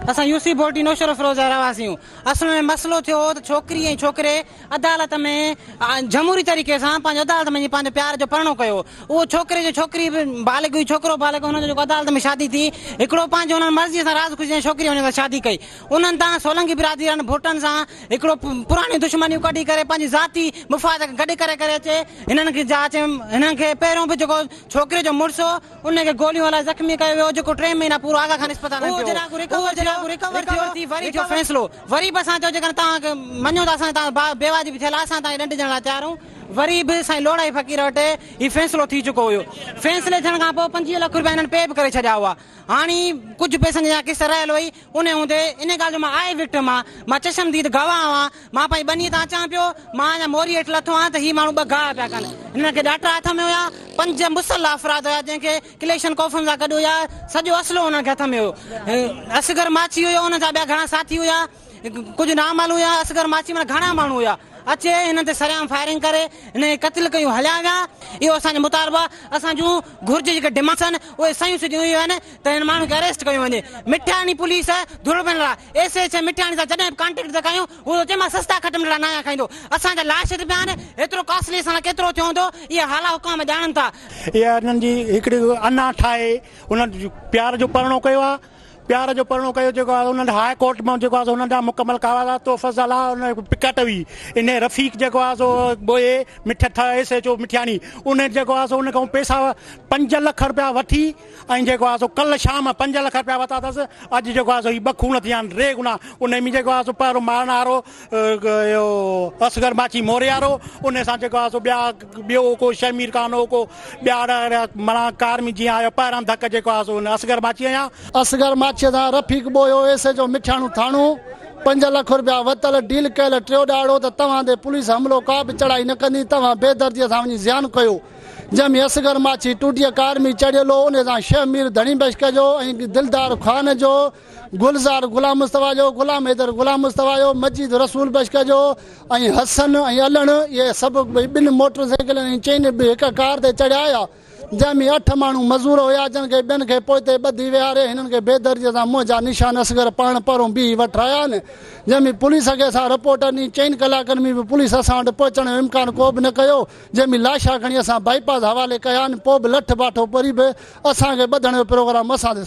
اسان يو سي بورٽي نوشهروفيروز جا رهواسي آهيون. اصل ۾ مسئلو ٿيو هو ته ڇوڪري ۽ ڇوڪري عدالت ۾ جمهوري طريقي سان پنهنجو عدالت ۾ وڃي پنهنجو پيار جو پرڻو ڪيو. اهو ڇوڪري جو ڇوڪري به بالغ هئي ڇوڪرو بالغ هو انهن جو جيڪو عدالت ۾ شادي ٿي هڪڙو پنهنجو انهن مرضي سان راض خوشي سان ڇوڪري انهن سان شادي ڪئي. انهن تان سولنگي برادري وارن ڀٽن سان هڪڙو پراڻيون دشمنيون ڪڍي ڪري پنهنجي ذاتي مفاد کي گڏ ڪري ڪري اچي هنن کي جا اچي هنن کي پهريون به جيڪو ڇوڪري جو مڙس هو ان کي گوليون هلائي زخمي ڪيو ويو جيڪو ٽي مهينا پورو آغا خان اسپتال ۾ پيو هو اهو جڏهن ريڪور ٿيو ٿي وري ٿيو فيصلو وري به اسان چيو جيڪڏهن توهان مڃو ته اسان توهان بيواجبي ٿيل آهي اسان توهان کي ڏنڊ ڏيڻ لاء تيار آهيون وري به سائين لوڙائي فقير وٽ هي فيصلو ٿي چڪو هيو فيصلي ٿيڻ کان پوء 25 لک روپيا هنن پي به ڪري ڇڏيا هئا هاڻي ڪجهه پئسن جي اڃا قسط رهيل هئي انهي هوندي انهي ڳالهه جو مان آء وڪٽم آهيان مان چشم ديد گواهه آهيان مان پنهنجي ٻنيء تان اچان پيو، مان اڃا موريء هيٺ لٿو آهيان ته هي ماڻهو ٻه گاهه پيا ڪن. هنن کي ڏاٽا هٿ ۾ هيا، پنج مسلح افراد هيا، جنهن کي ڪليشن ڪوفن سان گڏ هيا، سڄو اسلحو هنن کي هٿ ۾ هيو. اصغر ماڇي هيو، انهن سان ٻيا گهڻا ساٿي هيا، ڪجهه نامعلوم هيا، اصغر ماڇي معنيٰ گهڻا ماڻهو هيا. اچي هنن تي سرعام فائرنگ ڪري هنن کي قتل ڪيون هليا ويا. اهو اسان جو مطالبو آهي. اسان جون گهرج جيڪي ڊمانڊس آهن اهي سنيون سڌيون اهي آهن ته هنن ماڻهن کي اريسٽ ڪيو وڃي. مٺياڻي پوليس ڌرڙ بڻيل آهي. ايس ايڇ اي مٺياڻي سان جڏهن به ڪانٽيڪٽ ٿا ڪيون هو ٿو چئي مان سستا کٽ مٺڙا ناهيان کائيندو. اسان جا لاش ته پيا آهن هيترو ڪاسلي اسان لاء ڪيترو ٿيو هوندو اهي هالا حڪام ڄاڻن ٿا. اها هنن جي هڪڙي انا ٺاهي انهن پيار جو پرڻو ڪيو آهي. پيار جو پرڻو ڪيو جيڪو آهي انهن هاء ڪورٽ مان جيڪو آهي انهن جا مڪمل ڪاغذ آهي تو فضل آهي ان پڪٽ هئي ان رفيق جيڪو آهي سو ٻوهي مٺ ٿ ايس ايڇ او مٺياڻي ان جيڪو آهي سو ان کان پئسا 5 لک روپيا وٺي ۽ جيڪو آهي سو ڪل شام 5 لک روپيا ورتا اٿس اڄ جيڪو آهي سو هي ٻه خون ٿيا آهن ٽي گنا ان ۾ جيڪو آهي سو پهريون مارڻ وارو اهو اصغر ماڇي موري وارو ان سان جيڪو آهي سو ٻيا ٻيو ڪو شهمير خان هو ڪو ٻيا معنيٰ ڪار ۾ جيئن آيو پهريان ڌڪ جيڪو آهي سو ان اصغر ماڇي هنيا. اصغر ماڇيء سان رفيق ٻوهيو ايس ايڇ او مٺياڻو ٿاڻو 5 لک روپيا وتل ڊيل ڪيل ٽيو ڏهاڙو ته توهان تي پوليس حملو ڪا به چڙهائي نه ڪندي توهان بيدرديء سان وڃي زيان ڪيو جنهن ۾ اصغر ماڇي ٽوٽيء ڪار ۾ چڙهيل هو ان سان شهمير ڌڻي بخش جو ۽ دلدار خان جو گلزار غلام مصطفيٰ جو، غلام حيدر غلام مصطفيٰ جو، مجيد رسول بخش جو ۽ حسن ۽ علڻ اهي سڀ ٻن موٽر سائيڪلن ۽ چئن به هڪ ڪار تي چڙهيا آيا جنهن ۾ اٺ ماڻهو مزور هيا جن کي ٻين کي پوئتي ٻڌي ويهاري هنن کي بيدرديء سان منهن جا نشان اصغر پاڻ پرون بيهي وٺرايا آهن جنهن ۾ پوليس کي اسان رپورٽ ڏني چئن ڪلاڪن ۾ به پوليس اسان وٽ پهچڻ جو امڪان ڪو به نه ڪيو جنهن ۾ لاشا کڻي اسان بائي پاس حوالي ڪيا آهن پوء به لٺ باٺو پري به اسان کي ٻڌڻ جو پروگرام اسان تي.